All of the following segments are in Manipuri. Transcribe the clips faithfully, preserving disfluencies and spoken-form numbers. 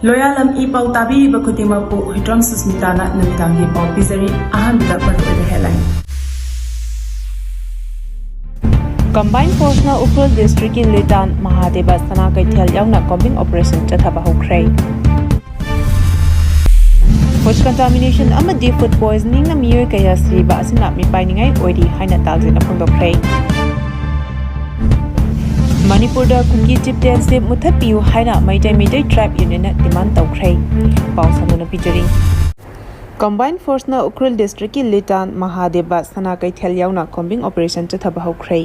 ꯂꯣꯌꯥꯂꯝ ꯏ ꯄꯥꯎ ꯇꯥꯕꯤꯔꯤꯕ ꯈꯨꯗꯤꯡꯃꯛꯄꯨ ꯍꯨꯏꯗ꯭ꯔꯣꯝ ꯁꯨꯁꯃꯤꯇꯥꯅ ꯅꯨꯃꯤꯗꯥꯡꯒꯤ ꯄꯥꯎ ꯄꯤꯖꯔꯤ꯫ ꯑꯍꯥꯟꯕꯗ ꯃꯔꯨꯑꯣꯏꯕ headline꯫ Combined Forceꯅ ꯎꯈ꯭ꯔꯨꯜ districtꯀꯤ ꯂꯤꯇꯥꯟ ꯃꯍꯥꯗꯦꯕ ꯁꯅꯥ ꯀꯩꯊꯦꯜ ꯌꯥꯎꯅ combing operation ꯆꯠꯊꯕ ꯍꯧꯈ꯭ꯔꯦ꯫ Food contamination ꯑꯃꯗꯤ food poisoningꯅ ꯃꯤꯑꯣꯏ ꯀꯌꯥ ꯁꯤꯔꯤꯕ ꯑꯁꯤꯅ ꯃꯤꯄꯥꯏꯅꯤꯡꯉꯥꯏ ꯑꯣꯏꯔꯤ ꯍꯥꯏꯅ ꯇꯥꯖꯦꯜꯅ ꯐꯣꯡꯗꯣꯛꯈ꯭ꯔꯦ꯫ ꯃꯅꯤꯄꯨꯔꯗ ꯀꯨꯀꯤ chieftainship ꯃꯨꯊꯠꯄꯤꯌꯨ ꯍꯥꯏꯅ ꯃꯩꯇꯩ ꯃꯤꯇꯩ tribe unionꯅ demand ꯇꯧꯈ꯭ꯔꯦ꯫ ꯄꯥꯎ ꯁꯟꯗꯣꯛꯅ ꯄꯤꯖꯔꯤ꯫ Combined Forceꯅ ꯎꯈ꯭ꯔꯨꯜ districtꯀꯤ ꯂꯤꯇꯥꯟ ꯃꯍꯥꯗꯦꯕ ꯁꯅꯥ ꯀꯩꯊꯦꯜ ꯌꯥꯎꯅ combing operation ꯆꯠꯊꯕ ꯍꯧꯈ꯭ꯔꯦ꯫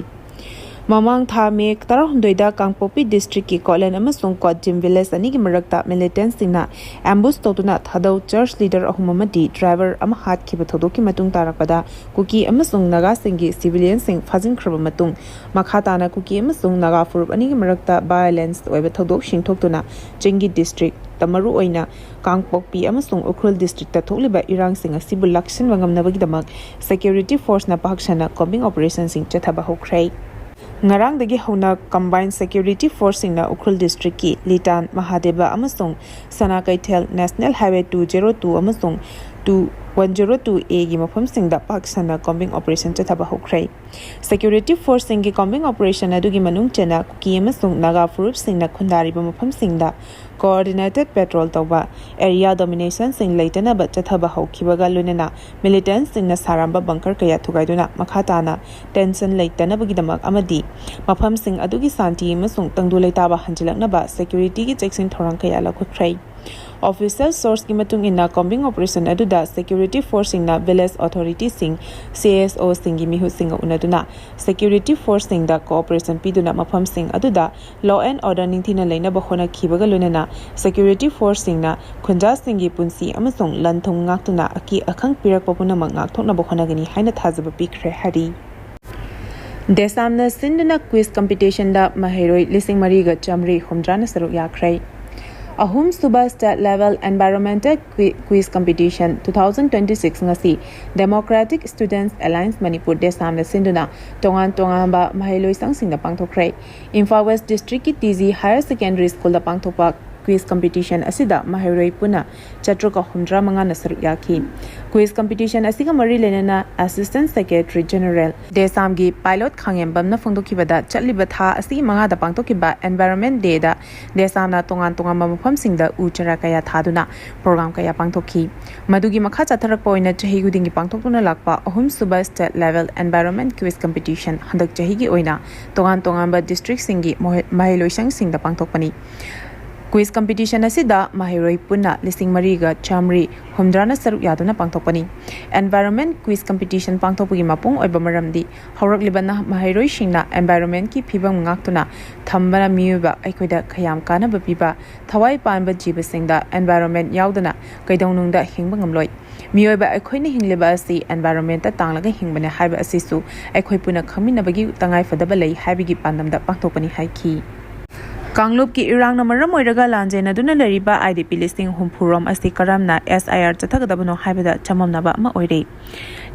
ꯃꯃꯥꯡ ꯊꯥ ꯃꯦ ꯇꯔꯥꯍꯨꯝꯗꯣꯏꯗ ꯀꯥꯡꯄꯣꯛꯄꯤ districtꯀꯤ ꯀꯣꯠꯂꯦꯟ ꯑꯃꯁꯨꯡ ꯀꯣꯠꯖꯤꯝ village ꯑꯅꯤꯒꯤ ꯃꯔꯛꯇ militantꯁꯤꯡꯅ ambush ꯇꯧꯗꯨꯅ ꯊꯥꯗꯧ church leader ꯑꯍꯨꯝ ꯑꯃꯗꯤ driver ꯑꯃ ꯍꯥꯠꯈꯤꯕ ꯊꯧꯗꯣꯛꯀꯤ ꯃꯇꯨꯡ ꯇꯥꯔꯛꯄꯗ ꯀꯨꯀꯤ ꯑꯃꯁꯨꯡ ꯅꯥꯒꯥꯁꯤꯡꯒꯤ civilianꯁꯤꯡ ꯐꯥꯖꯤꯟꯈ꯭ꯔꯕ ꯃꯇꯨꯡ, ꯃꯈꯥ ꯇꯥꯅ ꯀꯨꯀꯤ ꯑꯃꯁꯨꯡ ꯅꯥꯒꯥ ꯐꯨꯔꯨꯞ ꯑꯅꯤꯒꯤ ꯃꯔꯛꯇ violence ꯑꯣꯏꯕ ꯊꯧꯗꯣꯛꯁꯤꯡ ꯊꯣꯛꯇꯨꯅ ꯆꯤꯡꯒꯤ districtꯇ, ꯃꯔꯨꯑꯣꯏꯅ ꯀꯥꯡꯄꯣꯛꯄꯤ ꯑꯃꯁꯨꯡ ꯎꯈ꯭ꯔꯨꯜ districtꯇ ꯊꯣꯛꯂꯤꯕ ꯏꯔꯥꯡꯁꯤꯡ ꯑꯁꯤꯕꯨ ꯂꯥꯛꯁꯤꯟꯕ ꯉꯝꯅꯕꯒꯤꯗꯃꯛ security forceꯅ ꯄꯥꯛ ꯁꯟꯅ combing operationꯁꯤꯡ ꯆꯠꯊꯕ ꯍꯧꯈ꯭ꯔꯦ꯫ ꯉꯔꯥꯡꯗꯒꯤ ꯍꯧꯅ combined security forceꯁꯤꯡꯅ ꯎꯈ꯭ꯔꯨꯜ districtꯀꯤ ꯂꯤꯇꯥꯟ ꯃꯍꯥꯗꯦꯕ ꯑꯃꯁꯨꯡ ꯁꯅꯥ ꯀꯩꯊꯦꯜ National Highway two zero two ꯑꯃꯁꯨꯡ two one zero two Aꯒꯤ ꯃꯐꯝꯁꯤꯡꯗ ꯄꯥꯛ ꯁꯟꯅ combing operation ꯆꯠꯊꯕ ꯍꯧꯈ꯭ꯔꯦ꯫ Security forceꯁꯤꯡꯒꯤ combing operation ꯑꯗꯨꯒꯤ ꯃꯅꯨꯡ ꯆꯟꯅ ꯀꯨꯀꯤ ꯑꯃꯁꯨꯡ ꯅꯥꯒꯥ ꯐꯨꯔꯨꯞꯁꯤꯡꯅ ꯈꯨꯟꯗꯥꯔꯤꯕ ꯃꯐꯝꯁꯤꯡꯗ coordinated patrol ꯇꯧꯕ, area dominationꯁꯤꯡ ꯂꯩꯇꯅꯕ ꯆꯠꯊꯕ ꯍꯧꯈꯤꯕꯒ ꯂꯣꯏꯅꯅ militantꯁꯤꯡꯅ ꯁꯥꯔꯝꯕ bunker ꯀꯌꯥ ꯊꯨꯒꯥꯏꯗꯨꯅ ꯃꯈꯥ ꯇꯥꯅ tension ꯂꯩꯇꯅꯕꯒꯤꯗꯃꯛ ꯑꯃꯗꯤ ꯃꯐꯝꯁꯤꯡ ꯑꯗꯨꯒꯤ ꯁꯥꯟꯇꯤ ꯑꯃꯁꯨꯡ ꯇꯪꯗꯨ ꯂꯩꯇꯥꯕ ꯍꯟꯖꯤꯜꯂꯛꯅꯕ securityꯒꯤ ꯆꯦꯛꯁꯤꯟ ꯊꯧꯔꯥꯡ ꯀꯌꯥ ꯂꯧꯈꯠꯈ꯭ꯔꯦ꯫ Official sourceꯀꯤ ꯃꯇꯨꯡ ꯏꯟꯅ, combing operation ꯑꯗꯨꯗ security forceꯁꯤꯡꯅ village authorityꯁꯤꯡ, C S Oꯁꯤꯡꯒꯤ ꯃꯤꯍꯨꯠꯁꯤꯡꯒ ꯎꯅꯗꯨꯅ security forceꯁꯤꯡꯗ cooperation ꯄꯤꯗꯨꯅ ꯃꯐꯝꯁꯤꯡ ꯑꯗꯨꯗ law and order ꯅꯤꯡꯊꯤꯅ ꯂꯩꯅꯕ ꯍꯣꯠꯅꯈꯤꯕꯒ ꯂꯣꯏꯅꯅ security forceꯁꯤꯡꯅ ꯈꯨꯟꯖꯥꯁꯤꯡꯒꯤ ꯄꯨꯟꯁꯤ ꯑꯃꯁꯨꯡ ꯂꯟ ꯊꯨꯝ ꯉꯥꯛꯇꯨꯅ ꯑꯀꯤ ꯑꯈꯪ ꯄꯤꯔꯛꯄ ꯄꯨꯝꯅꯃꯛ ꯉꯥꯛꯊꯣꯛꯅꯕ ꯍꯣꯠꯅꯒꯅꯤ ꯍꯥꯏꯅ ꯊꯥꯖꯕ ꯄꯤꯈ꯭ꯔꯦ ꯍꯥꯏꯔꯤ꯫ ꯗꯦꯁꯥꯝꯅ ꯁꯤꯟꯗꯨꯅ quiz competitionꯗ ꯃꯍꯩꯔꯣꯏ ꯂꯤꯁꯤꯡ ꯃꯔꯤꯒ ꯆꯥꯃꯔꯤ ꯍꯨꯝꯗ꯭ꯔꯥꯅ ꯁꯔꯨꯛ ꯌꯥꯈ꯭ꯔꯦ꯫ ꯑꯍꯨꯝꯁꯨꯕ state level environmental qui-, quiz competition two thousand twenty six ꯉꯁꯤ Democratic Students Alliance ꯃꯅꯤꯄꯨꯔ ꯗꯦꯁꯥꯝꯅ ꯁꯤꯟꯗꯨꯅ ꯇꯣꯉꯥꯟ ꯇꯣꯉꯥꯟꯕ ꯃꯍꯩꯂꯣꯏꯁꯪꯁꯤꯡꯗ ꯄꯥꯡꯊꯣꯛꯈ꯭ꯔꯦ꯫ Imphal West districtꯀꯤ T G Higher Secondary Schoolꯗ ꯄꯥꯡꯊꯣꯛꯄ Quiz competition ꯑꯁꯤꯗ ꯃꯍꯩꯔꯣꯏ ꯄꯨꯟꯅ ꯆꯥꯇ꯭ꯔꯨꯛꯀ ꯍꯨꯝꯗ꯭ꯔꯥ ꯃꯉꯥꯅ ꯁꯔꯨꯛ ꯌꯥꯈꯤ꯫ Quiz competition ꯑꯁꯤꯒ ꯃꯔꯤ ꯂꯩꯅꯅ Assistant Secretary General ꯗꯦꯁꯥꯝꯒꯤ pilot ꯈꯥꯉꯦꯝꯕꯝꯅ ꯐꯣꯡꯗꯣꯛꯈꯤꯕꯗ, ꯆꯠꯂꯤꯕ ꯊꯥ ꯑꯁꯤꯒꯤ ꯃꯉꯥꯗ ꯄꯥꯡꯊꯣꯛꯈꯤꯕ Environment Day ꯗ ꯗꯦꯁꯥꯝꯅ ꯇꯣꯉꯥꯟ ꯇꯣꯉꯥꯟꯕ ꯃꯐꯝꯁꯤꯡꯗ ꯎ ꯆꯥꯔꯥ ꯀꯌꯥ ꯊꯥꯗꯨꯅ program ꯀꯌꯥ ꯄꯥꯡꯊꯣꯛꯈꯤ꯫ ꯃꯗꯨꯒꯤ ꯃꯈꯥ ꯆꯠꯊꯔꯛꯄ ꯑꯣꯏꯅ ꯆꯍꯤ ꯈꯨꯗꯤꯡꯒꯤ ꯄꯥꯡꯊꯣꯛꯇꯨꯅ ꯂꯥꯛꯄ ꯑꯍꯨꯝꯁꯨꯕ State Level Environment Quiz Competition ꯍꯟꯗꯛ ꯆꯍꯤꯒꯤ ꯑꯣꯏꯅ ꯇꯣꯉꯥꯟ ꯇꯣꯉꯥꯟꯕ district ꯁꯤꯡꯒꯤ ꯃꯍꯩ-, ꯃꯍꯩꯂꯣꯏꯁꯪꯁꯤꯡꯗ ꯄꯥꯡꯊꯣꯛꯄꯅꯤ꯫ Quiz competition ꯑꯁꯤꯗ ꯃꯍꯩꯔꯣꯏ ꯄꯨꯟꯅ ꯂꯤꯁꯤꯡ ꯃꯔꯤꯒ ꯆꯥꯃꯔꯤ ꯍꯨꯝꯗ꯭ꯔꯥꯅ ꯁꯔꯨꯛ ꯌꯥꯗꯨꯅ ꯄꯥꯡꯊꯣꯛꯄꯅꯤ꯫ Environment Quiz Competition ꯄꯥꯡꯊꯣꯛꯄꯒꯤ ꯃꯄꯨꯡ ꯑꯣꯏꯕ ꯃꯔꯝꯗꯤ ꯍꯧꯔꯛꯂꯤꯕ ꯅꯍ-, ꯃꯍꯩꯔꯣꯏꯁꯤꯡꯅ environment ꯀꯤ ꯐꯤꯕꯝ ꯉꯥꯛꯇꯨꯅ ꯊꯝꯕꯅ ꯃꯤꯑꯣꯏꯕ ꯑꯩꯈꯣꯏꯗ ꯀꯌꯥꯝ ꯀꯥꯟꯅꯕ ꯄꯤꯕ, ꯊꯋꯥꯏ ꯄꯥꯟꯕ ꯖꯤꯕꯁꯤꯡꯗ environment ꯌꯥꯎꯗꯅ ꯀꯩꯗꯧꯅꯨꯡꯗ ꯍꯤꯡꯕ ꯉꯝꯂꯣꯏ꯫ ꯃꯤꯑꯣꯏꯕ ꯑꯩꯈꯣꯏꯅ ꯍꯤꯡꯂꯤꯕ ꯑꯁꯤ environment ꯇ ꯇꯥꯡꯂꯒ ꯍꯤꯡꯕꯅꯤ ꯍꯥꯏꯕ ꯑꯁꯤꯁꯨ ꯑꯩꯈꯣꯏ ꯄꯨꯟꯅ ꯈꯪꯃꯤꯟꯅꯕꯒꯤ ꯇꯉꯥꯏꯐꯗꯕ ꯂꯩ ꯍꯥꯏꯕꯒꯤ ꯄꯥꯟꯗꯝꯗ ꯄꯥꯡꯊꯣꯛꯄꯅꯤ ꯍꯥꯏꯈꯤ꯫ ꯀꯥꯡꯂꯨꯞꯀꯤ ꯏꯔꯥꯡꯅ ꯃꯔꯝ ꯑꯣꯏꯔꯒ ꯂꯥꯟꯖꯦꯟꯅꯗꯨꯅ ꯂꯩꯔꯤꯕ I D P ꯂꯤꯁꯤꯡ ꯍꯨꯝꯐꯨ ꯔꯣꯝ ꯑꯁꯤ ꯀꯔꯝꯅ S I R ꯆꯠꯊꯒꯗꯕꯅꯣ ꯍꯥꯏꯕꯗ ꯆꯃꯝꯅꯕ ꯑꯃ ꯑꯣꯏꯔꯦ꯫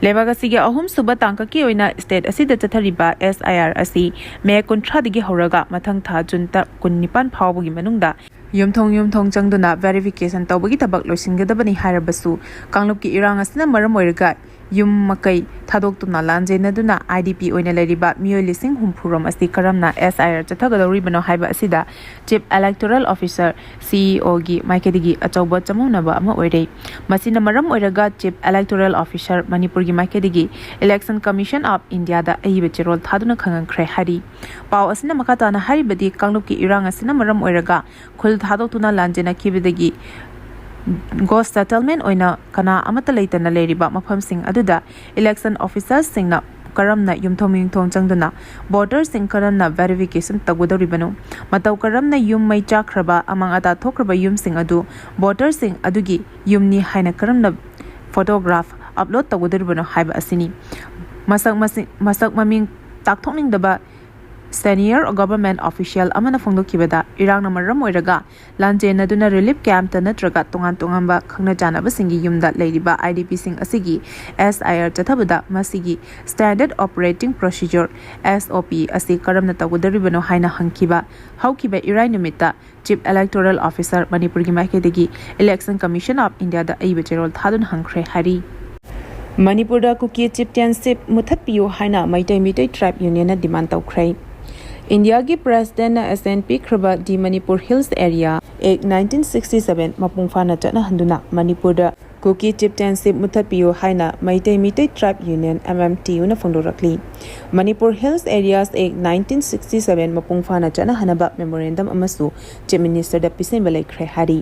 ꯂꯩꯕꯥꯛ ꯑꯁꯤꯒꯤ ꯑꯍꯨꯝꯁꯨꯕ ꯇꯥꯡꯀꯛꯀꯤ ꯑꯣꯏꯅ state ꯑꯁꯤꯗ ꯆꯠꯊꯔꯤꯕ S I R ꯑꯁꯤ ꯃꯦ ꯀꯨꯟꯊ꯭ꯔꯥꯗꯒꯤ ꯍꯧꯔꯒ ꯃꯊꯪ ꯊꯥ ꯖꯨꯟ ꯇ-, ꯀꯨꯟꯅꯤꯄꯥꯟ ꯐꯥꯎꯕꯒꯤ ꯃꯅꯨꯡꯗ ꯌꯨꯝꯊꯣꯡ ꯌꯨꯝꯊꯣꯡ ꯆꯪꯗꯨꯅ verification ꯇꯧꯕꯒꯤ ꯊꯕꯛ ꯂꯣꯏꯁꯤꯟꯒꯗꯕꯅꯤ ꯍꯥꯏꯔꯕꯁꯨ, ꯀꯥꯡꯂꯨꯞꯀꯤ ꯏꯔꯥꯡ ꯑꯁꯤꯅ ꯃꯔꯝ ꯑꯣꯏꯔꯒ ꯌꯨꯝ ꯃꯀꯩ ꯊꯥꯗꯣꯛꯇꯨꯅ ꯂꯥꯟꯖꯦꯟꯅꯗꯨꯅ I D P ꯑꯣꯏꯅ ꯂꯩꯔꯤꯕ ꯃꯤꯑꯣꯏ ꯂꯤꯁꯤꯡ ꯍꯨꯝꯐꯨ ꯔꯣꯝ ꯑꯁꯤ ꯀꯔꯝꯅ S I R ꯆꯠꯊꯒꯗꯧꯔꯤꯕꯅꯣ ꯍꯥꯏꯕ ꯑꯁꯤꯗ Chief Electoral Officer, C E O ꯒꯤ ꯃꯥꯏꯀꯩꯗꯒꯤ ꯑꯆꯧꯕ ꯆꯃꯝꯅꯕ ꯑꯃ ꯑꯣꯏꯔꯦ꯫ ꯃꯁꯤꯅ ꯃꯔꯝ ꯑꯣꯏꯔꯒ Chief Electoral Officer ꯃꯅꯤꯄꯨꯔꯒꯤ ꯃꯥꯏꯀꯩꯗꯒꯤ Election Commission of India ꯗ ꯑꯏꯕ ꯆꯦꯔꯣꯜ ꯊꯥꯗꯨꯅ ꯈꯪꯍꯟꯈ꯭ꯔꯦ ꯍꯥꯏꯔꯤ꯫ ꯄꯥꯎ ꯑꯁꯤꯅ ꯃꯈꯥ ꯇꯥꯅ ꯍꯥꯏꯔꯤꯕꯗꯤ, ꯀꯥꯡꯂꯨꯞꯀꯤ ꯏꯔꯥꯡ ꯑꯁꯤꯅ ꯃꯔꯝ ꯑꯣꯏꯔꯒ ꯈꯨꯜ ꯊꯥꯗꯣꯛꯇꯨꯅ ꯂꯥꯟꯖꯦꯟꯅꯈꯤꯕꯗꯒꯤ ghost settlement ꯑꯣꯏꯅ ꯀꯅꯥ ꯑꯃꯠꯇ ꯂꯩꯇꯅ ꯂꯩꯔꯤꯕ ꯃꯐꯝꯁꯤꯡ ꯑꯗꯨꯗ election officer ꯁꯤꯡꯅ ꯀꯔꯝꯅ ꯌꯨꯝꯊꯣꯡ ꯌꯨꯝꯊꯣꯡ ꯆꯪꯗꯨꯅ voter ꯁꯤꯡ ꯀꯔꯝꯅ verification ꯇꯧꯒꯗꯧꯔꯤꯕꯅꯣ? ꯃꯇꯧ ꯀꯔꯝꯅ ꯌꯨꯝ ꯃꯩ ꯆꯥꯛꯈ꯭ꯔꯕ, ꯑꯃꯥꯡ ꯑꯇꯥ ꯊꯣꯛꯈ꯭ꯔꯕ ꯌꯨꯝꯁꯤꯡ ꯑꯗꯨ voter ꯁꯤꯡ ꯑꯗꯨꯒꯤ ꯌꯨꯝꯅꯤ ꯍꯥꯏꯅ ꯀꯔꯝꯅ photograph upload ꯇꯧꯒꯗꯧꯔꯤꯕꯅꯣ ꯍꯥꯏꯕ ꯑꯁꯤꯅꯤ꯫ ꯃꯁꯛ ꯃꯁꯤ-, ꯃꯁꯛ ꯃꯃꯤꯡ ꯇꯥꯛꯊꯣꯛꯅꯤꯡꯗꯕ Senior government official ꯑꯃꯅ ꯐꯣꯡꯗꯣꯛꯈꯤꯕꯗ, ꯏꯔꯥꯡꯅ ꯃꯔꯝ ꯑꯣꯏꯔꯒ ꯂꯥꯟꯖꯦꯟꯅꯗꯨꯅ relief camp ꯇ ꯅꯠꯇ꯭ꯔꯒ ꯇꯣꯉꯥꯟ ꯇꯣꯉꯥꯟꯕ ꯈꯪꯅ ꯆꯥꯟꯅꯕꯁꯤꯡꯒꯤ ꯌꯨꯝꯗ ꯂꯩꯔꯤꯕ I D P ꯁꯤꯡ ꯑꯁꯤꯒꯤ S I R ꯆꯠꯊꯕꯗ ꯃꯁꯤꯒꯤ Standard Operating Procedure, S O P, ꯑꯁꯤ ꯀꯔꯝꯅ ꯇꯧꯒꯗꯧꯔꯤꯕꯅꯣ ꯍꯥꯏꯅ ꯍꯪꯈꯤꯕ ꯍꯧꯈꯤꯕ ꯏꯔꯥꯏ ꯅꯨꯃꯤꯠꯇ Chief Electoral Officer ꯃꯅꯤꯄꯨꯔꯒꯤ ꯃꯥꯏꯀꯩꯗꯒꯤ Election Commission of India ꯗ ꯑꯏꯕ ꯆꯦꯔꯣꯜ ꯊꯥꯗꯨꯅ ꯍꯪꯈ꯭ꯔꯦ ꯍꯥꯏꯔꯤ꯫ ꯃꯅꯤꯄꯨꯔꯗ ꯀꯨꯀꯤ chieftainship ꯃꯨꯊꯠꯄꯤꯌꯨ ꯍꯥꯏꯅ ꯃꯩꯇꯩ ꯃꯤꯇꯩ tribe union ꯅ demand ꯇꯧꯈ꯭ꯔꯦ꯫ ꯏꯟꯗꯤꯌꯥꯒꯤ President ꯅ assent ꯄꯤꯈ꯭ꯔꯕ The Manipur Hills Area Act nineteen sixty seven ꯃꯄꯨꯡ ꯐꯥꯅ ꯆꯠꯅꯍꯟꯗꯨꯅ ꯃꯅꯤꯄꯨꯔꯗ ꯀꯨꯀꯤ chieftainship ꯃꯨꯊꯠꯄꯤꯌꯨ ꯍꯥꯏꯅ Meitei Meitei tribe union, M M T U ꯅ ꯐꯣꯡꯗꯣꯔꯛꯂꯤ꯫ Manipur Hills Areas Act nineteen sixty seven ꯃꯄꯨꯡ ꯐꯥꯅ ꯆꯠꯅꯍꯟꯅꯕ memorandum ꯑꯃꯁꯨ Chief Minister ꯗ ꯄꯤꯁꯤꯟꯕ ꯂꯩꯈ꯭ꯔꯦ ꯍꯥꯏꯔꯤ꯫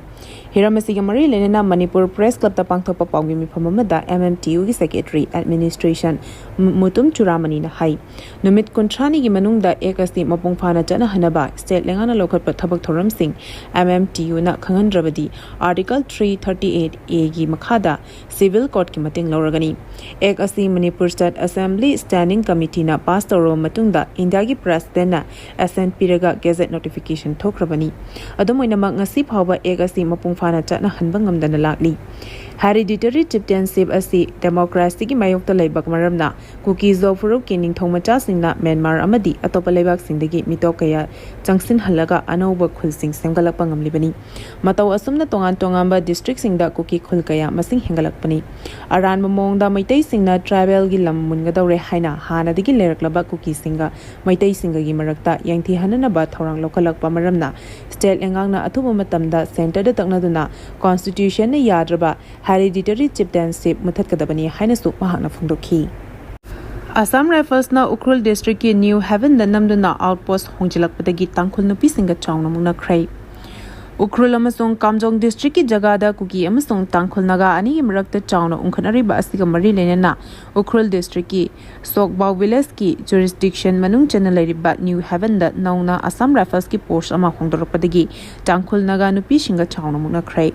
ꯍꯤꯔꯝ ꯑꯁꯤꯒ ꯃꯔꯤ ꯂꯩꯅꯅ ꯃꯅꯤꯄꯨꯔ Press Club ꯇ ꯄꯥꯡꯊꯣꯛꯄ ꯄꯥꯎꯃꯤ ꯃꯤꯐꯝ ꯑꯃꯗ M M T U ꯒꯤ Secretary Administration ꯃꯨ-, ꯃꯨꯇꯨꯝ ꯆꯨꯔꯥꯃꯅꯤꯅ ꯍꯥꯏ, ꯅꯨꯃꯤꯠ ꯀꯨꯟꯊ꯭ꯔꯥꯅꯤꯒꯤ ꯃꯅꯨꯡꯗ Act ꯑꯁꯤ ꯃꯄꯨꯡ ꯐꯥꯅ ꯆꯠꯅꯍꯟꯅꯕ state ꯂꯩꯉꯥꯛꯅ ꯂꯧꯈꯠꯄ ꯊꯕꯛ ꯊꯧꯔꯝꯁꯤꯡ M M T U ꯅ ꯈꯪꯍꯟꯗ꯭ꯔꯕꯗꯤ Article three thirty eight A ꯒꯤ ꯃꯈꯥꯗ Civil Court ꯀꯤ ꯃꯇꯦꯡ ꯂꯧꯔꯒꯅꯤ꯫ Act ꯑꯁꯤ Manipur State Assembly Standing Committee ꯅ pass ꯇꯧꯔꯕ ꯃꯇꯨꯡꯗ ꯏꯟꯗꯤꯌꯥꯒꯤ President ꯅ assent ꯄꯤꯔꯒ gazette notification ꯊꯣꯛꯈ꯭ꯔꯕꯅꯤ꯫ ꯑꯗꯨꯝ ꯑꯣꯏꯅꯃꯛ, ꯉꯁꯤ ꯐꯥꯎꯕ Act ꯑꯁꯤ ꯃꯄꯨꯡ ꯐꯥꯅ ꯆꯠꯅꯍꯟꯕ ꯉꯝꯗꯅ ꯂꯥꯛꯂꯤ꯫ Hereditary chieftainship ꯑꯁꯤ democracy ꯒꯤ ꯃꯥꯌꯣꯛꯇ ꯂꯩꯕ ꯃꯔꯝꯅ, ꯀꯨꯀꯤ ꯖꯣ ꯐꯨꯔꯨꯞꯀꯤ ꯅꯤꯡꯊꯧ ꯃꯆꯥꯁꯤꯡꯅ ꯃ꯭ꯌꯥꯟꯃꯥꯔ ꯑꯃꯗꯤ ꯑꯇꯣꯞꯄ ꯂꯩꯕꯥꯛꯁꯤꯡꯗꯒꯤ ꯃꯤꯇꯣꯞ ꯀꯌꯥ ꯆꯪꯁꯤꯟꯍꯜꯂꯒ ꯑꯅꯧꯕ ꯈꯨꯜꯁꯤꯡ ꯁꯦꯝꯒꯠꯂꯛꯄ ꯉꯝꯂꯤꯕꯅꯤ꯫ ꯃꯇꯧ ꯑꯁꯨꯝꯅ ꯇꯣꯉꯥꯟ ꯇꯣꯉꯥꯟꯕ district ꯁꯤꯡꯗ ꯀꯨꯀꯤ ꯈꯨꯜ ꯀꯌꯥ ꯃꯁꯤꯡ ꯍꯦꯟꯒꯠꯂꯛꯄꯅꯤ꯫ ꯑꯔꯥꯟꯕ ꯃꯑꯣꯡꯗ ꯃꯩꯇꯩꯁꯤꯡꯅ tribal ꯒꯤ ꯂꯝ ꯃꯨꯟꯒꯗꯧꯔꯦ ꯍꯥꯏꯅ ꯍꯥꯟꯅꯗꯒꯤ ꯂꯩꯔꯛꯂꯕ ꯀꯨꯀꯤꯁꯤꯡꯒ ꯃꯩꯇꯩꯁꯤꯡꯒꯒꯤ ꯃꯔꯛꯇ ꯌꯦꯡꯊꯤꯍꯟꯅꯅꯕ ꯊꯧꯔꯥꯡ ꯂꯧꯈꯠꯂꯛꯄ ꯃꯔꯝꯅ, state ꯂꯩꯉꯥꯛꯅ ꯑꯊꯨꯕ ꯃꯇꯝꯗ centre ꯗ ꯇꯛꯅꯗꯨꯅ constitution ꯅ ꯌꯥꯗ꯭ꯔꯕ hereditary chieftainship ꯃꯨꯊꯠꯀꯗꯕꯅꯤ ꯍꯥꯏꯅꯁꯨ ꯃꯍꯥꯛꯅ ꯐꯣꯡꯗꯣꯛꯈꯤ꯫ Assam Rifles ꯅ ꯎꯈ꯭ꯔꯨꯜ district ꯀꯤ New Haven ꯗ ꯅꯝꯗꯨꯅ outpost ꯍꯣꯡꯖꯤꯜꯂꯛꯄꯗꯒꯤ ꯇꯥꯡꯈꯨꯜ ꯅꯨꯄꯤꯁꯤꯡꯒ ꯆꯥꯎꯅ ꯃꯨꯛꯅꯈ꯭ꯔꯦ꯫ ꯎꯈ꯭ꯔꯨꯜ ꯑꯃꯁꯨꯡ ꯀꯥꯝꯖꯣꯡ district ꯀꯤ ꯖꯒꯥꯗ ꯀꯨꯀꯤ ꯑꯃꯁꯨꯡ ꯇꯥꯡꯈꯨꯜ ꯅꯥꯒꯥ ꯑꯅꯤꯒꯤ ꯃꯔꯛꯇ ꯆꯥꯎꯅ ꯎꯪꯈꯠꯅꯔꯤꯕ ꯑꯁꯤꯒ ꯃꯔꯤ ꯂꯩꯅꯅ ꯎꯈ꯭ꯔꯨꯜ district ꯀꯤ ꯁꯣꯛꯕꯥꯎ village ꯀꯤ jurisdiction ꯃꯅꯨꯡ ꯆꯟꯅ ꯂꯩꯔꯤꯕ New Haven ꯗ ꯅꯧꯅ Assam Rifles ꯀꯤ post ꯑꯃ ꯍꯣꯡꯗꯣꯔꯛꯄꯗꯒꯤ ꯇꯥꯡꯈꯨꯜ ꯅꯥꯒꯥ ꯅꯨꯄꯤꯁꯤꯡꯒ ꯆꯥꯎꯅ ꯃꯨꯛꯅꯈ꯭ꯔꯦ꯫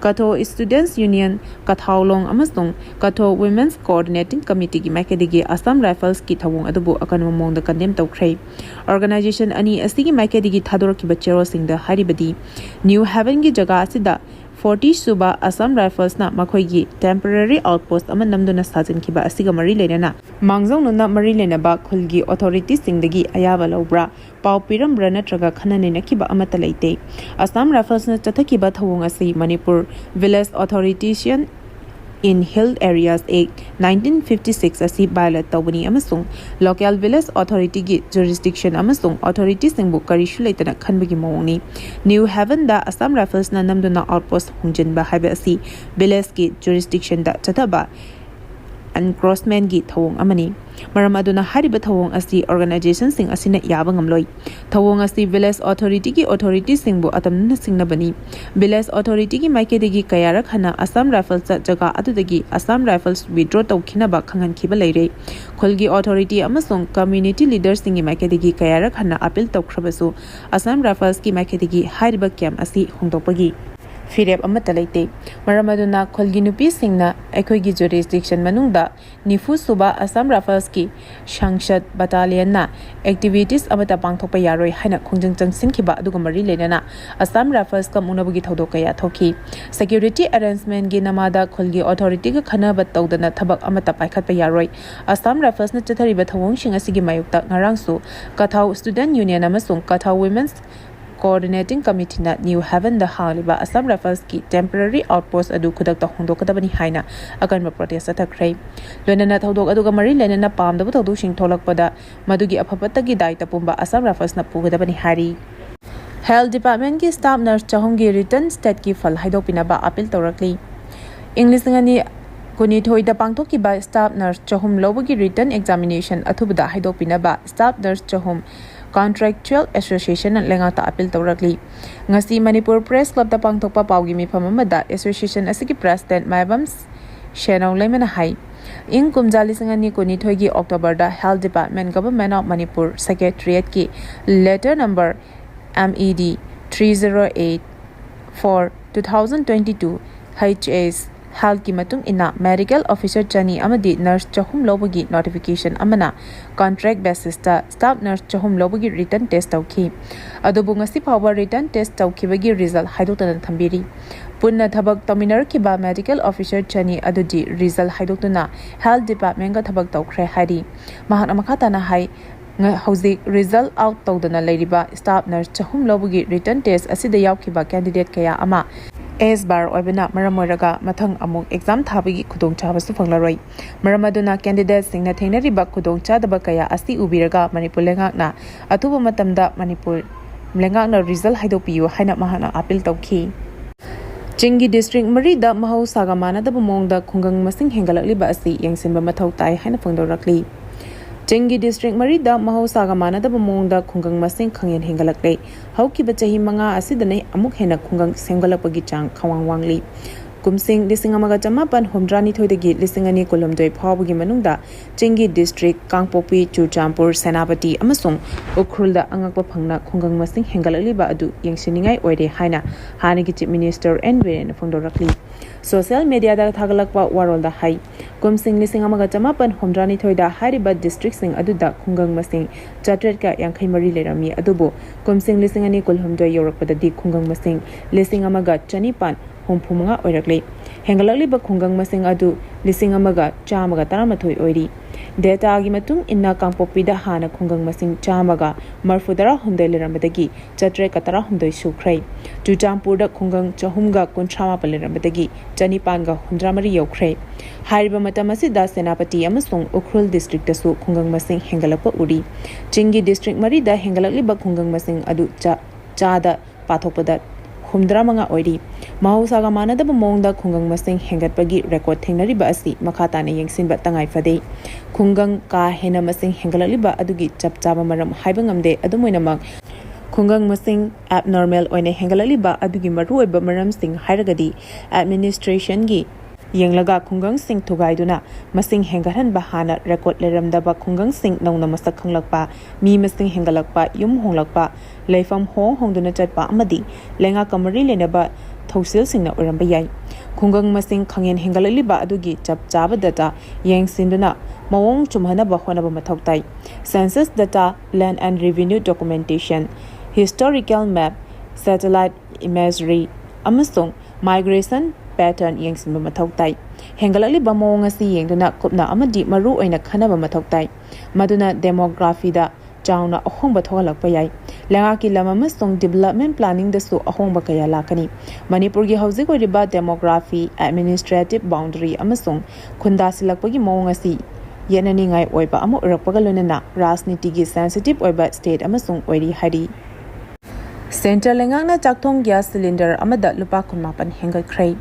ꯀꯊꯣ Students Union, ꯀꯊꯥꯎꯂꯣꯡ ꯑꯃꯁꯨꯡ ꯀꯊꯣ Women's Coordinating Committeeꯒꯤ ꯃꯥꯏꯀꯩꯗꯒꯤ Assam Riflesꯀꯤ ꯊꯧꯑꯣꯡ ꯑꯗꯨꯕꯨ ꯑꯀꯟꯕ ꯃꯑꯣꯡꯗ condemn ꯇꯧꯈ꯭ꯔꯦ꯫ Organization ꯑꯅꯤ ꯑꯁꯤꯒꯤ ꯃꯥꯏꯀꯩꯗꯒꯤ ꯊꯥꯗꯣꯔꯛꯈꯤꯕ ꯆꯦꯔꯣꯜꯁꯤꯡꯗ ꯍꯥꯏꯔꯤꯕꯗꯤ, ꯅ꯭ꯌꯨ ꯍꯦꯚꯟꯒꯤ ꯖꯒꯥ ꯑꯁꯤꯗ forty ꯁꯨꯕ Assam Riflesꯅ ꯃꯈꯣꯏꯒꯤ temporary outpost ꯑꯃ ꯅꯝꯗꯨꯅ ꯁꯥꯖꯤꯟꯈꯤꯕ ꯑꯁꯤꯒ ꯃꯔꯤ ꯂꯩꯅꯅ ꯃꯥꯡꯖꯧꯅꯅ ꯃꯔꯤ ꯂꯩꯅꯕ ꯈꯨꯜꯒꯤ authorityꯁꯤꯡꯗꯒꯤ ꯑꯌꯥꯕ ꯂꯧꯕ꯭ꯔꯥ, ꯄꯥꯎ ꯄꯤꯔꯝꯕ꯭ꯔꯥ ꯅꯠꯇ꯭ꯔꯒ ꯈꯟꯅ ꯅꯩꯅꯈꯤꯕ ꯑꯃꯠꯇ ꯂꯩꯇꯦ꯫ Assam Riflesꯅ ꯆꯠꯊꯈꯤꯕ ꯊꯧꯑꯣꯡ ꯑꯁꯤ Manipur Village Authorities in Hill Areas Act nineteen fifty six ꯑꯁꯤ violate ꯇꯧꯕꯅꯤ ꯑꯃꯁꯨꯡ local village authorityꯒꯤ jurisdiction ꯑꯃꯁꯨꯡ authorityꯁꯤꯡꯕꯨ ꯀꯔꯤꯁꯨ ꯂꯩꯇꯅ ꯈꯟꯕꯒꯤ ꯃꯑꯣꯡꯅꯤ꯫ ꯅ꯭ꯌꯨ ꯍꯦꯚꯟꯗ Assam Riflesꯅ ꯅꯝꯗꯨꯅ outpost ꯍꯣꯡꯖꯤꯟꯕ ꯍꯥꯏꯕ ꯑꯁꯤ villageꯀꯤ jurisdictionꯗ ꯆꯠꯊꯕ encroachmentꯒꯤ ꯊꯧꯑꯣꯡ ꯑꯃꯅꯤ꯫ ꯃꯔꯝ ꯑꯗꯨꯅ ꯍꯥꯏꯔꯤꯕ ꯊꯧꯑꯣꯡ ꯑꯁꯤ organizationꯁꯤꯡ ꯑꯁꯤꯅ ꯌꯥꯕ ꯉꯝꯂꯣꯏ꯫ ꯊꯧꯑꯣꯡ ꯑꯁꯤ village authorityꯒꯤ authorityꯁꯤꯡꯕꯨ ꯑꯇꯝꯅꯅ ꯁꯤꯡꯅꯕꯅꯤ꯫ Village authorityꯒꯤ ꯃꯥꯏꯀꯩꯗꯒꯤ ꯀꯌꯥꯔꯛ ꯍꯟꯅ Assam Riflesꯇ ꯖꯒꯥ ꯑꯗꯨꯗꯒꯤ Assam Rifles withdraw ꯇꯧꯈꯤꯅꯕ ꯈꯪꯍꯟꯈꯤꯕ ꯂꯩꯔꯦ꯫ ꯈꯨꯜꯒꯤ authority ꯑꯃꯁꯨꯡ community leaderꯁꯤꯡꯒꯤ ꯃꯥꯏꯀꯩꯗꯒꯤ ꯀꯌꯥꯔꯛ ꯍꯟꯅ appeal ꯇꯧꯈ꯭ꯔꯕꯁꯨ Assam Riflesꯀꯤ ꯃꯥꯏꯀꯩꯗꯒꯤ ꯍꯥꯏꯔꯤꯕ camp ꯑꯁꯤ ꯍꯣꯡꯗꯣꯛꯄꯒꯤ ꯐꯤꯔꯦꯞ ꯑꯃꯠꯇ ꯂꯩꯇꯦ꯫ ꯃꯔꯝ ꯑꯗꯨꯅ ꯈꯨꯜꯒꯤ ꯅꯨꯄꯤꯁꯤꯡꯅ ꯑꯩꯈꯣꯏꯒꯤ jurisdiction ꯃꯅꯨꯡꯗ ꯅꯤꯐꯨ ꯁꯨꯕ Assam Riflesꯀꯤ ꯁꯪꯁꯠ battalionꯅ activities ꯑꯃꯠꯇ ꯄꯥꯡꯊꯣꯛꯄ ꯌꯥꯔꯣꯏ ꯍꯥꯏꯅ ꯈꯣꯡꯖꯪ ꯆꯪꯁꯤꯟꯈꯤꯕ ꯑꯗꯨꯒ ꯃꯔꯤ ꯂꯩꯅꯅ Assam Riflesꯀ ꯃꯨꯛꯅꯕꯒꯤ ꯊꯧꯗꯣꯛ ꯀꯌꯥ ꯊꯣꯛꯈꯤ꯫ Security arrangementꯀꯤ ꯅꯃꯥꯗ ꯈꯨꯜꯒꯤ authorityꯒ ꯈꯟꯅꯕ ꯇꯧꯗꯅ ꯊꯕꯛ ꯑꯃꯠꯇ ꯄꯥꯏꯈꯠꯄ ꯌꯥꯔꯣꯏ꯫ Assam Riflesꯅ ꯆꯠꯊꯔꯤꯕ ꯊꯧꯑꯣꯡꯁꯤꯡ ꯑꯁꯤꯒꯤ ꯃꯥꯌꯣꯛꯇ ꯉꯔꯥꯡꯁꯨ ꯀꯊꯥꯎ Student Union ꯑꯃꯁꯨꯡ ꯀꯊꯥꯎ Women's Coordinating Committeeꯅ ꯅ꯭ꯌꯨ ꯍꯦꯚꯟꯗ ꯍꯥꯡꯂꯤꯕ Assam Riflesꯀꯤ temporary outpost ꯑꯗꯨ ꯈꯨꯗꯛꯇ ꯍꯣꯡꯗꯣꯛꯀꯗꯕꯅꯤ ꯍꯥꯏꯅ ꯑꯀꯟꯕ protest ꯆꯠꯊꯈ꯭ꯔꯦ꯫ ꯂꯣꯏꯅꯅ ꯊꯧꯗꯣꯛ ꯑꯗꯨꯒ ꯃꯔꯤ ꯂꯩꯅꯅ ꯄꯥꯝꯗꯕ ꯊꯧꯗꯣꯛꯁꯤꯡ ꯊꯣꯛꯂꯛꯄꯗ ꯃꯗꯨꯒꯤ ꯑꯐ ꯐꯠꯇꯒꯤ ꯗꯥꯏꯇ ꯄꯨꯝꯕ Assam Riflesꯅ ꯄꯨꯒꯗꯕꯅꯤ ꯍꯥꯏꯔꯤ꯫ Health Departmentꯀꯤ staff nurse ꯆꯍꯨꯝꯒꯤ written stateꯀꯤ ꯐꯜ ꯍꯥꯏꯗꯣꯛꯄꯤꯅꯕ appeal ꯇꯧꯔꯛꯂꯤ꯫ ꯏꯪ ꯂꯤꯁꯤꯡ ꯑꯅꯤ ꯀꯨꯟꯅꯤꯊꯣꯏꯗ ꯄꯥꯡꯊꯣꯛꯈꯤꯕ staff nurse ꯆꯍꯨꯝ ꯂꯧꯕꯒꯤ written examination ꯑꯊꯨꯕꯗ ꯍꯥꯏꯗꯣꯛꯄꯤꯅꯕ staff nurse ꯆꯍꯨꯝ Contractual Associationꯅ ꯂꯩꯉꯥꯛꯇ appeal ꯇꯧꯔꯛꯂꯤ꯫ ꯉꯁꯤ ꯃꯅꯤꯄꯨꯔ Press Clubꯇ ꯄꯥꯡꯊꯣꯛꯄ ꯄꯥꯎꯒꯤ ꯃꯤꯐꯝ ꯑꯃꯗ association ꯑꯁꯤꯒꯤ president ꯃꯥꯏꯕꯝ ꯁꯦꯅꯧ ꯂꯩꯃꯅ ꯍꯥꯏ, ꯏꯪ ꯀꯨꯝꯖꯥ ꯂꯤꯁꯤꯡ ꯑꯅꯤ ꯀꯨꯟꯅꯤꯊꯣꯏꯒꯤ Octoberꯗ Health Department, Government of Manipur Secretariatꯀꯤ letter number M E D three zero eight four two thousand twenty-two H S Healthꯀꯤ ꯃꯇꯨꯡ ꯏꯟꯅ medical officer ꯆꯅꯤ ꯑꯃꯗꯤ nurse ꯆꯍꯨꯝ ꯂꯧꯕꯒꯤ notification ꯑꯃꯅ contract basisꯇ staff nurse ꯆꯍꯨꯝ ꯂꯧꯕꯒꯤ written test ꯇꯧꯈꯤ꯫ ꯑꯗꯨꯕꯨ ꯉꯁꯤ ꯐꯥꯎꯕ written test ꯇꯧꯈꯤꯕꯒꯤ result ꯍꯥꯏꯗꯣꯛꯇꯅ ꯊꯝꯕꯤꯔꯤ꯫ ꯄꯨꯟꯅ ꯊꯕꯛ ꯇꯧꯃꯤꯟꯅꯔꯛꯈꯤꯕ medical officer ꯆꯅꯤ ꯑꯗꯨꯗꯤ result ꯍꯥꯏꯗꯣꯛꯇꯨꯅ health departmentꯀ ꯊꯕꯛ ꯇꯧꯈ꯭ꯔꯦ ꯍꯥꯏꯔꯤ꯫ ꯃꯍꯥꯛꯅ ꯃꯈꯥ ꯇꯥꯅ ꯍꯥꯏ, ꯉ-, ꯍꯧꯖꯤꯛ result out ꯇꯧꯗꯅ ꯂꯩꯔꯤꯕ staff nurse ꯆꯍꯨꯝ ꯂꯧꯕꯒꯤ written test ꯑꯁꯤꯗ ꯌꯥꯎꯈꯤꯕ candidate ꯀꯌꯥ ꯑꯃ S bar ꯑꯣꯏꯕꯅ ꯃꯔꯝ ꯑꯣꯏꯔꯒ ꯃꯊꯪ ꯑꯃꯨꯛ exam ꯊꯥꯕꯒꯤ ꯈꯨꯗꯣꯡꯆꯥꯕꯁꯨ ꯐꯪꯂꯔꯣꯏ꯫ ꯃꯔꯝ ꯑꯗꯨꯅ candidateꯁꯤꯡꯅ ꯊꯦꯡꯅꯔꯤꯕ ꯈꯨꯗꯣꯡꯆꯥꯗꯕ ꯀꯌꯥ ꯑꯁꯤ ꯎꯕꯤꯔꯒ ꯃꯅꯤꯄꯨꯔ ꯂꯩꯉꯥꯛꯅ ꯑꯊꯨꯕ ꯃꯇꯝꯗ ꯃꯅꯤꯄꯨꯔ ꯂꯩꯉꯥꯛꯅ result ꯍꯥꯏꯗꯣꯛꯄꯤꯌꯨ ꯍꯥꯏꯅ ꯃꯍꯥꯛꯅ appeal ꯇꯧꯈꯤ꯫ ꯆꯤꯡꯒꯤ district ꯃꯔꯤꯗ ꯃꯍꯧꯁꯥꯒ ꯃꯥꯟꯅꯗꯕ ꯃꯑꯣꯡꯗ ꯈꯨꯡꯒꯪ ꯃꯁꯤꯡ ꯍꯦꯟꯒꯠꯂꯛꯂꯤꯕ ꯑꯁꯤ ꯌꯦꯡꯁꯤꯟꯕ ꯃꯊꯧ ꯇꯥꯏ ꯍꯥꯏꯅ ꯐꯣꯡꯗꯣꯔꯛꯂꯤ꯫ ꯆꯤꯡꯒꯤ district ꯃꯔꯤꯗ ꯃꯍꯧꯁꯥꯒ ꯃꯥꯟꯅꯗꯕ ꯃꯑꯣꯡꯗ ꯈꯨꯡꯒꯪ ꯃꯁꯤꯡ ꯈꯪꯍꯦꯟ ꯍꯦꯟꯒꯠꯂꯛꯂꯦ꯫ ꯍꯧꯈꯤꯕ ꯆꯍꯤ ꯃꯉꯥ ꯑꯁꯤꯗꯅ ꯑꯃꯨꯛ ꯍꯦꯟꯅ ꯈꯨꯡꯒꯪ ꯁꯦꯝꯒꯠꯂꯛꯄꯒꯤ ꯆꯥꯡ ꯈ꯭ꯋꯥꯡ ꯋꯥꯡꯂꯤ꯫ ꯀꯨꯝꯁꯤꯡ ꯂꯤꯁꯤꯡ ꯑꯃꯒ ꯆꯃꯥꯄꯟ ꯍꯨꯝꯗ꯭ꯔꯥ ꯅꯤꯊꯣꯏꯗꯒꯤ ꯂꯤꯁꯤꯡ ꯑꯅꯤ ꯀꯨꯟꯍꯨꯝꯗꯣꯏ ꯐꯥꯎꯕꯒꯤ ꯃꯅꯨꯡꯗ ꯆꯤꯡꯒꯤ district ꯀꯥꯡꯄꯣꯛꯄꯤ, ꯆꯨꯔꯆꯥꯟꯄꯨꯔ, ꯁꯦꯅꯥꯄꯇꯤ ꯑꯃꯁꯨꯡ ꯎꯈ꯭ꯔꯨꯜꯗ ꯑꯉꯛꯄ ꯐꯪꯅ ꯈꯨꯡꯒꯪ ꯃꯁꯤꯡ ꯍꯦꯟꯒꯠꯂꯛꯂꯤꯕ ꯑꯗꯨ ꯌꯦꯡꯁꯤꯟꯅꯤꯡꯉꯥꯏ ꯑꯣꯏꯔꯦ ꯍꯥꯏꯅ ꯍꯥꯟꯅꯒꯤ Chief Minister ꯑꯦꯟ ꯕꯤꯔꯦꯟꯅ ꯐꯣꯡꯗꯣꯔꯛꯂꯤ꯫ Social mediaꯗ ꯊꯥꯒꯠꯂꯛꯄ ꯋꯥꯔꯣꯜꯗ ꯍꯥꯏ, ꯀꯨꯝꯁꯤꯡ ꯂꯤꯁꯤꯡ ꯑꯃꯒ ꯆꯃꯥꯄꯟ ꯍꯨꯝꯗ꯭ꯔꯥ ꯅꯤꯊꯣꯏꯗ ꯍꯥꯏꯔꯤꯕ districtꯁꯤꯡ ꯑꯗꯨꯗ ꯈꯨꯡꯒꯪ ꯃꯁꯤꯡ ꯆꯥꯇ꯭ꯔꯦꯠꯀ ꯌꯥꯡꯈꯩ ꯃꯔꯤ ꯂꯩꯔꯝꯃꯤ, ꯑꯗꯨꯕꯨ ꯀꯨꯝꯁꯤꯡ ꯂꯤꯁꯤꯡ ꯑꯅꯤ ꯀꯨꯟꯍꯨꯝꯗꯣꯏ ꯌꯧꯔꯛꯄꯗꯗꯤ ꯈꯨꯡꯒꯪ ꯃꯁꯤꯡ ꯂꯤꯁꯤꯡ ꯑꯃꯒ ꯆꯅꯤꯄꯥꯟ ꯍꯨꯝꯐꯨ ꯃꯉꯥ ꯑꯣꯏꯔꯛꯂꯦ꯫ ꯍꯦꯟꯒꯠꯂꯛꯂꯤꯕ ꯈꯨꯡꯒꯪ ꯃꯁꯤꯡ ꯑꯗꯨ ꯂꯤꯁꯤꯡ ꯑꯃꯒ ꯆꯥꯝꯃꯒ ꯇꯔꯥꯃꯥꯊꯣꯏ ꯑꯣꯏꯔꯤ꯫ Dataꯒꯤ ꯃꯇꯨꯡ ꯏꯟꯅ ꯀꯥꯡꯄꯣꯛꯄꯤꯗ ꯍꯥꯟꯅ ꯈꯨꯡꯒꯪ ꯃꯁꯤꯡ ꯆꯥꯝꯃꯒ ꯃꯔꯐꯨ ꯇꯔꯥꯍꯨꯝꯗꯣꯏ ꯂꯩꯔꯝꯕꯗꯒꯤ ꯆꯥꯇ꯭ꯔꯦꯠꯀ ꯇꯔꯥꯍꯨꯝꯗꯣꯏ ꯁꯨꯈ꯭ꯔꯦ꯫ ꯆꯨꯔꯆꯥꯟꯄꯨꯔꯗ ꯈꯨꯡꯒꯪ ꯆꯍꯨꯝꯒ ꯀꯨꯟꯊ꯭ꯔꯥ ꯃꯥꯄꯟ ꯂꯩꯔꯝꯕꯗꯒꯤ ꯆꯅꯤꯄꯥꯟꯒ ꯍꯨꯝꯗ꯭ꯔꯥ ꯃꯔꯤ ꯌꯧꯈ꯭ꯔꯦ꯫ ꯍꯥꯏꯔꯤꯕ ꯃꯇꯝ ꯑꯁꯤꯗ ꯁꯦꯅꯥꯄꯇꯤ ꯑꯃꯁꯨꯡ ꯎꯈ꯭ꯔꯨꯜ districtꯇꯁꯨ ꯈꯨꯡꯒꯪ ꯃꯁꯤꯡ ꯍꯦꯟꯒꯠꯂꯛꯄ ꯎꯔꯤ꯫ ꯆꯤꯡꯒꯤ district ꯃꯔꯤꯗ ꯍꯦꯟꯒꯠꯂꯛꯂꯤꯕ ꯈꯨꯡꯒꯪ ꯃꯁꯤꯡ ꯑꯗꯨ ꯆꯥ-, ꯆꯥꯗ ꯄꯥꯊꯣꯛꯄꯗ ꯍꯨꯝꯗ꯭ꯔꯥ ꯃꯉꯥ ꯑꯣꯏꯔꯤ꯫ ꯃꯍꯧꯁꯥꯒ ꯃꯥꯟꯅꯗꯕ ꯃꯑꯣꯡꯗ ꯈꯨꯡꯒꯪ ꯃꯁꯤꯡ ꯍꯦꯟꯒꯠꯄꯒꯤ record ꯊꯦꯡꯅꯔꯤꯕ ꯑꯁꯤ ꯃꯈꯥ ꯇꯥꯅ ꯌꯦꯡꯁꯤꯟꯕ ꯇꯉꯥꯏ ꯐꯗꯦ꯫ ꯈꯨꯡꯒꯪ ꯀꯥ ꯍꯦꯟꯅ ꯃꯁꯤꯡ ꯍꯦꯟꯒꯠꯂꯛꯂꯤꯕ ꯑꯗꯨꯒꯤ ꯆꯞ ꯆꯥꯕ ꯃꯔꯝ ꯍꯥꯏꯕ ꯉꯝꯗꯦ꯫ ꯑꯗꯨꯝ ꯑꯣꯏꯅꯃꯛ, ꯈꯨꯡꯒꯪ ꯃꯁꯤꯡ abnormal ꯑꯣꯏꯅ ꯍꯦꯟꯒꯠꯂꯛꯂꯤꯕ ꯑꯗꯨꯒꯤ ꯃꯔꯨꯑꯣꯏꯕ ꯃꯔꯝꯁꯤꯡ ꯍꯥꯏꯔꯒꯗꯤ administrationꯒꯤ ꯌꯦꯡꯂꯒ ꯈꯨꯡꯒꯪꯁꯤꯡ ꯊꯨꯒꯥꯏꯗꯨꯅ ꯃꯁꯤꯡ ꯍꯦꯟꯒꯠꯍꯟꯕ, ꯍꯥꯟꯅ record ꯂꯩꯔꯝꯗꯕ ꯈꯨꯡꯒꯪꯁꯤꯡ ꯅꯧꯅ ꯃꯁꯛ ꯈꯪꯂꯛꯄ, ꯃꯤ ꯃꯁꯤꯡ ꯍꯦꯟꯒꯠꯂꯛꯄ, ꯌꯨꯝ ꯍꯣꯡꯂꯛꯄ, ꯂꯩꯐꯝ ꯍꯣꯡ ꯍꯣꯡꯗꯨꯅ ꯆꯠꯄ ꯑꯃꯗꯤ ꯂꯩꯉꯥꯛꯀ ꯃꯔꯤ ꯂꯩꯅꯕ ꯊꯧꯁꯤꯜꯁꯤꯡꯅ ꯑꯣꯏꯔꯝꯕ ꯌꯥꯏ꯫ ꯈꯨꯡꯒꯪ ꯃꯁꯤꯡ ꯈꯪꯍꯦꯟ ꯍꯦꯟꯒꯠꯂꯛꯂꯤꯕ ꯑꯗꯨꯒꯤ ꯆꯞ ꯆꯥꯕ data ꯌꯦꯡꯁꯤꯟꯗꯨꯅ ꯃꯑꯣꯡ ꯆꯨꯝꯍꯟꯅꯕ ꯍꯣꯠꯅꯕ ꯃꯊꯧ ꯇꯥꯏ꯫ Census data, land and revenue documentation, historical map, satellite imagery, ꯑꯃꯁꯨꯡ migration pattern ꯌꯦꯡꯁꯤꯟꯕ ꯃꯊꯧ ꯇꯥꯏ꯫ ꯍꯦꯟꯒꯠꯂꯛꯂꯤꯕ ꯃꯑꯣꯡ ꯑꯁꯤ ꯌꯦꯡꯗꯨꯅ ꯀꯨꯞꯅ ꯑꯃꯗꯤ ꯃꯔꯨ ꯑꯣꯏꯅ ꯈꯟꯅꯕ ꯃꯊꯧ ꯇꯥꯏ, ꯃꯗꯨꯅ demographyꯗ ꯆꯥꯎꯅ ꯑꯍꯣꯡꯕ ꯊꯣꯛꯍꯜꯂꯛꯄ ꯌꯥꯏ꯫ ꯂꯩꯉꯥꯛꯀꯤ ꯂꯝ ꯑꯃꯁꯨꯡ development planningꯗꯁꯨ ꯑꯍꯣꯡꯕ ꯀꯌꯥ ꯂꯥꯛꯀꯅꯤ꯫ ꯃꯅꯤꯄꯨꯔꯒꯤ ꯍꯧꯖꯤꯛ ꯑꯣꯏꯔꯤꯕ demography, administrative boundary ꯑꯃꯁꯨꯡ ꯈꯨꯟꯗꯥꯁꯤꯜꯂꯛꯄꯒꯤ ꯃꯑꯣꯡ ꯑꯁꯤ ꯌꯦꯠꯅꯅꯤꯡꯉꯥꯏ ꯑꯣꯏꯕ ꯑꯃ ꯑꯣꯏꯔꯛꯄꯒ ꯂꯣꯏꯅꯅ ꯔꯥꯖꯅꯤꯇꯤꯒꯤ sensitive ꯑꯣꯏꯕ state ꯑꯃꯁꯨ ꯑꯣꯏꯔꯤ ꯍꯥꯏꯔꯤ꯫ Centre ꯂꯩꯉꯥꯛꯅ ꯆꯥꯛꯊꯣꯡ gas cylinder ꯑꯃꯗ ꯂꯨꯄꯥ ꯀꯨꯟꯃꯥꯄꯟ ꯍꯦꯟꯒꯠꯈ꯭ꯔꯦ꯫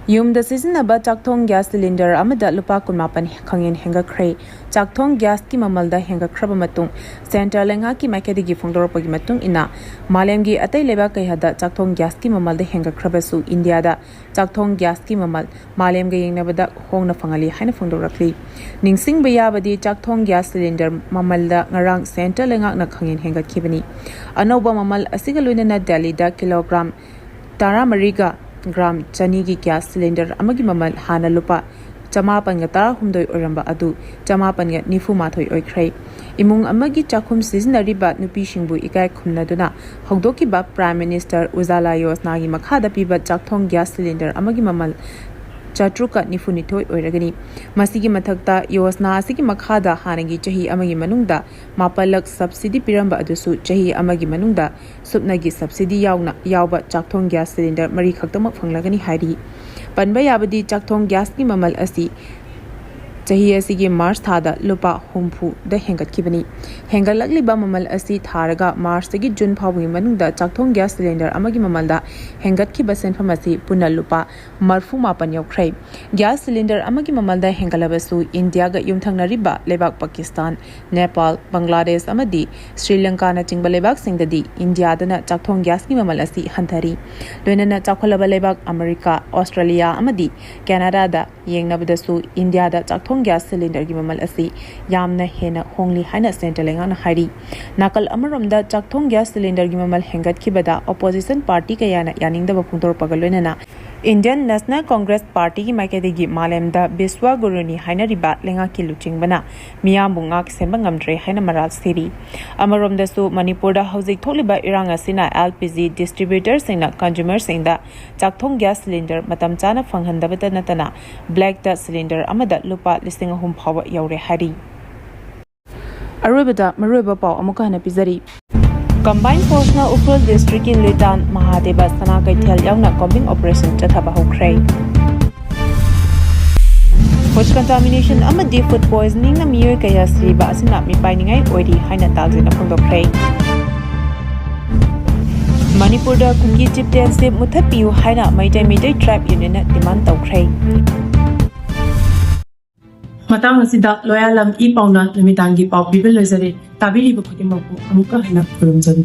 ꯌꯨꯝꯗ ꯁꯤꯖꯤꯟꯅꯕ ꯆꯥꯛꯊꯣꯡ gas cylinder ꯑꯃꯗ ꯂꯨꯄꯥ ꯀꯨꯟꯃꯥꯄꯟ ꯈꯪꯍꯦꯟ ꯍꯦꯟꯒꯠꯈ꯭ꯔꯦ꯫ ꯆꯥꯛꯊꯣꯡ gasꯀꯤ ꯃꯃꯜꯗ ꯍꯦꯟꯒꯠꯈ꯭ꯔꯕ ꯃꯇꯨꯡ, Centre ꯂꯩꯉꯥꯛꯀꯤ ꯃꯥꯏꯀꯩꯗꯒꯤ ꯐꯣꯡꯗꯣꯔꯛꯄꯒꯤ ꯃꯇꯨꯡ ꯏꯟꯅ, ꯃꯥꯂꯦꯝꯒꯤ ꯑꯇꯩ ꯂꯩꯕꯥꯛ ꯀꯌꯥꯗ ꯆꯥꯛꯊꯣꯡ gasꯀꯤ ꯃꯃꯜꯗ ꯍꯦꯟꯒꯠꯈ꯭ꯔꯕꯁꯨ, ꯏꯟꯗꯤꯌꯥꯗ ꯆꯥꯛꯊꯣꯡ gasꯀꯤ ꯃꯃꯜ ꯃꯥꯂꯦꯝꯒ ꯌꯦꯡꯅꯕꯗ ꯍꯣꯡꯅ ꯐꯪꯍꯜꯂꯤ ꯍꯥꯏꯅ ꯐꯣꯡꯗꯣꯔꯛꯂꯤ꯫ ꯅꯤꯡꯁꯤꯡꯕ ꯌꯥꯕꯗꯤ, ꯆꯥꯛꯊꯣꯡ gas cylinder ꯃꯃꯜꯗ ꯉꯔꯥꯡ Centre ꯂꯩꯉꯥꯛꯅ ꯈꯪꯍꯦꯟ ꯍꯦꯟꯒꯠꯈꯤꯕꯅꯤ꯫ ꯑꯅꯧꯕ ꯃꯃꯜ ꯑꯁꯤꯒ ꯂꯣꯏꯅꯅ ꯗꯦꯜꯂꯤꯗ kilogram ꯇꯔꯥꯃꯔꯤꯒ gram ꯆꯅꯤꯒꯤ gas cylinder ꯑꯃꯒꯤ ꯃꯃꯜ ꯍꯥꯟꯅ ꯂꯨꯄꯥ ꯆꯃꯥꯄꯟꯒ ꯇꯔꯥꯍꯨꯝꯗꯣꯏ ꯑꯣꯏꯔꯝꯕ ꯑꯗꯨ ꯆꯃꯥꯄꯟꯒ ꯅꯤꯐꯨ ꯃꯥꯊꯣꯏ ꯑꯣꯏꯈ꯭ꯔꯦ꯫ ꯏꯃꯨꯡ ꯑꯃꯒꯤ ꯆꯥꯛꯈꯨꯝ ꯁꯤꯖꯤꯟꯅꯔꯤꯕ ꯅꯨꯄꯤꯁꯤꯡꯕꯨ ꯏꯀꯥꯏ ꯈꯨꯝꯅꯗꯨꯅ ꯍꯧꯗꯣꯛꯈꯤꯕ Prime Minister Ujjwala Yojanaꯒꯤ ꯃꯈꯥꯗ ꯄꯤꯕ ꯆꯥꯛꯊꯣꯡ gas cylinder ꯑꯃꯒꯤ ꯃꯃꯜ ꯆꯥꯇ꯭ꯔꯨꯛꯀ ꯅꯤꯐꯨꯅꯤꯊꯣꯏ ꯑꯣꯏꯔꯒꯅꯤ꯫ ꯃꯁꯤꯒꯤ ꯃꯊꯛꯇ, ꯌꯣꯖꯅꯥ ꯑꯁꯤꯒꯤ ꯃꯈꯥꯗ ꯍꯥꯟꯅꯒꯤ ꯆꯍꯤ ꯑꯃꯒꯤ ꯃꯅꯨꯡꯗ ꯃꯥꯄꯜꯂꯛ subsidy ꯄꯤꯔꯝꯕ ꯑꯗꯨꯁꯨ ꯆꯍꯤ ꯑꯃꯒꯤ ꯃꯅꯨꯡꯗ ꯁꯨꯞꯅꯒꯤ subsidy ꯌꯥꯎꯅ ꯌꯥꯎꯕ ꯆꯥꯛꯊꯣꯡ gas cylinder ꯃꯔꯤ ꯈꯛꯇꯃꯛ ꯐꯪꯂꯒꯅꯤ ꯍꯥꯏꯔꯤ꯫ ꯄꯟꯕ ꯌꯥꯕꯗꯤ, ꯆꯥꯛꯊꯣꯡ gasꯀꯤ ꯃꯃꯜ ꯑꯁꯤ ꯆꯍꯤ ꯑꯁꯤꯒꯤ March ꯊꯥꯗ ꯂꯨꯄꯥ ꯍꯨꯝꯐꯨꯗ ꯍꯦꯟꯒꯠꯈꯤꯕꯅꯤ꯫ ꯍꯦꯟꯒꯠꯂꯛꯂꯤꯕ ꯃꯃꯜ ꯑꯁꯤ ꯊꯥꯔꯒ Marchꯇꯒꯤ June ꯐꯥꯎꯕꯒꯤ ꯃꯅꯨꯡꯗ ꯆꯥꯛꯊꯣꯡ gas cylinder ꯑꯃꯒꯤ ꯃꯃꯜꯗ ꯍꯦꯟꯒꯠꯈꯤꯕ ꯁꯦꯟꯐꯝ ꯑꯁꯤ ꯄꯨꯟꯅ ꯂꯨꯄꯥ ꯃꯔꯐꯨ ꯃꯥꯄꯟ ꯌꯧꯈ꯭ꯔꯦ꯫ Gas cylinder ꯑꯃꯒꯤ ꯃꯃꯜꯗ ꯍꯦꯟꯒꯠꯂꯕꯁꯨ, ꯏꯟꯗꯤꯌꯥꯒ ꯌꯨꯝꯊꯪꯅꯔꯤꯕ ꯂꯩꯕꯥꯛ ꯄꯥꯀꯤꯁꯇꯥꯟ, ꯅꯦꯄꯥꯜ, ꯕꯪꯒ꯭ꯂꯥꯗꯦꯁ ꯑꯃꯗꯤ ꯁ꯭ꯔꯤ ꯂꯪꯀꯥꯅꯆꯤꯡꯕ ꯂꯩꯕꯥꯛꯁꯤꯡꯗꯗꯤ ꯏꯟꯗꯤꯌꯥꯗꯅ ꯆꯥꯛꯊꯣꯡ gasꯀꯤ ꯃꯃꯜ ꯑꯁꯤ ꯍꯟꯊꯔꯤ꯫ ꯂꯣꯏꯅꯅ ꯆꯥꯎꯈꯠꯂꯕ ꯂꯩꯕꯥꯛ ꯑꯃꯦꯔꯤꯀꯥ, ꯑꯣꯁꯇ꯭ꯔꯦꯂꯤꯌꯥ ꯑꯃꯗꯤ ꯀꯦꯅꯥꯗꯥꯗ ꯌꯦꯡꯅꯕꯗꯁꯨ ꯏꯟꯗꯤꯌꯥꯗ ꯆꯥꯛꯊꯣꯡ ꯊꯣꯡ ꯒ꯭ꯌꯥꯁ ꯁꯤꯂꯤꯟꯗꯔꯒꯤ ꯃꯃꯜ ꯑꯁꯤ ꯌꯥꯝꯅ ꯍꯦꯟꯅ ꯍꯣꯡꯂꯤ ꯍꯥꯏꯅ ꯁꯦꯟꯇ꯭ꯔꯦꯜ ꯂꯩꯉꯥꯛꯅ ꯍꯥꯏꯔꯤ꯫ ꯅꯥꯀꯜ ꯑꯃꯔꯣꯝꯗ ꯆꯥꯛꯊꯣꯡ ꯒ꯭ꯌꯥꯁ ꯁꯤꯂꯤꯟꯗꯔꯒꯤ ꯃꯃꯜ ꯍꯦꯟꯒꯠꯈꯤꯕꯗ ꯑꯣꯄꯣꯖꯤꯁꯟ ꯄꯥꯔꯇꯤ ꯀꯌꯥꯅ ꯌꯥꯅꯤꯡꯗꯕ ꯐꯣꯡꯗꯣꯔꯛꯄꯒ ꯂꯣꯏꯅꯅ ꯏꯟꯗꯤꯌꯟ ꯅꯦꯁꯅꯦꯜ ꯀꯣꯡꯒ꯭ꯔꯦꯁ ꯄꯥꯔꯇꯤꯒꯤ ꯃꯥꯏꯀꯩꯗꯒꯤ ꯃꯥꯂꯦꯝꯗ ꯕꯤꯁ꯭ꯋ ꯒꯨꯔꯨꯅꯤ ꯍꯥꯏꯅꯔꯤꯕ ꯂꯩꯉꯥꯛꯀꯤ ꯂꯨꯆꯤꯡꯕꯅ ꯃꯤꯌꯥꯝꯕꯨ ꯉꯥꯛ ꯁꯦꯟꯕ ꯉꯝꯗ꯭ꯔꯦ ꯍꯥꯏꯅ ꯃꯔꯥꯜ ꯁꯤꯔꯤ꯫ ꯑꯃꯔꯣꯝꯗꯁꯨ ꯃꯅꯤꯄꯨꯔꯗ ꯍꯧꯖꯤꯛ ꯊꯣꯛꯂꯤꯕ ꯏꯔꯥꯡ ꯑꯁꯤꯅ ꯑꯦꯜ ꯄꯤ ꯖꯤ ꯗꯤꯁꯇ꯭ꯔꯤꯕ꯭ꯌꯨꯇꯔꯁꯤꯡꯅ ꯀꯟꯖꯨꯃꯔꯁꯤꯡꯗ ꯆꯥꯛꯊꯣꯡ ꯒ꯭ꯌꯥꯁ ꯁꯤꯂꯤꯟꯗꯔ ꯃꯇꯝ ꯆꯥꯅ ꯐꯪꯍꯟꯗꯕꯇ ꯅꯠꯇꯅ ꯕ꯭ꯂꯦꯛꯇ ꯁꯤꯂꯤꯟꯗꯔ ꯑꯃꯗ ꯂꯨꯄꯥ ꯂꯤꯁꯤꯡ ꯑꯍꯨꯝ ꯐꯥꯎꯕ ꯌꯧꯔꯦ ꯍꯥꯏꯔꯤ꯫ ꯑꯔꯣꯏꯕꯗ ꯃꯔꯨꯑꯣꯏꯕ ꯄꯥꯎ ꯑꯃꯨꯛꯀ ꯍꯟꯅ ꯄꯤꯖꯔꯤ꯫ ꯀꯝꯕꯥꯏꯟ ꯐꯣꯔꯁꯅ ꯎꯈ꯭ꯔꯨꯜ ꯗꯤꯁꯇ꯭ꯔꯤꯛꯀꯤ ꯂꯨꯏꯇꯥꯟ ꯃꯍꯥꯗꯦꯕ ꯁꯅꯥ ꯀꯩꯊꯦꯜ ꯌꯥꯎꯅ ꯀꯣꯝꯕꯤꯡ ꯑꯣꯄꯔꯦꯁꯟ ꯆꯠꯊꯕ ꯍꯧꯈ꯭ꯔꯦ꯫ ꯐꯨꯗ ꯀꯟꯇꯥꯃꯤꯅꯦꯁꯟ ꯑꯃꯗꯤ ꯐꯨꯗ ꯄꯣꯏꯖꯅꯤꯡꯅ ꯃꯤꯑꯣꯏ ꯀꯌꯥ ꯁꯤꯕ ꯑꯁꯤꯅ ꯃꯤꯄꯥꯏꯅꯤꯡꯉꯥꯏ ꯑꯣꯏꯔꯤ ꯍꯥꯏꯅ ꯇꯥꯖꯦꯅ ꯐꯣꯡꯗꯣꯛꯈ꯭ꯔꯦ꯫ ꯃꯅꯤꯄꯨꯔꯗ ꯀꯨꯀꯤ ꯆꯤꯞꯇꯦꯟꯁꯤꯞ ꯃꯨꯊꯠꯄꯤꯌꯨ ꯍꯥꯏꯅ ꯃꯩꯇꯩ ꯃꯤꯇꯩ ꯇ꯭ꯔꯥꯏꯕ ꯌꯨꯅꯤꯌꯟꯅ ꯗꯤꯃꯥꯟ ꯇꯧꯈ꯭ꯔꯦ꯫ ꯃꯇꯥꯡ ꯑꯁꯤꯗ ꯂꯣꯌꯥꯂꯝ ꯏ ꯄꯥꯎꯅ ꯅꯨꯃꯤꯗꯥꯡꯒꯤ ꯄꯥꯎ ꯄꯤꯕ ꯂꯣꯏꯖꯔꯦ꯫ ꯇꯥꯕꯤꯔꯤꯕ ꯈꯨꯗꯤꯡꯃꯛꯄꯨ ꯑꯃꯨꯛꯀ ꯍꯟꯅ ꯈꯨꯔꯨꯝꯖꯔꯤ꯫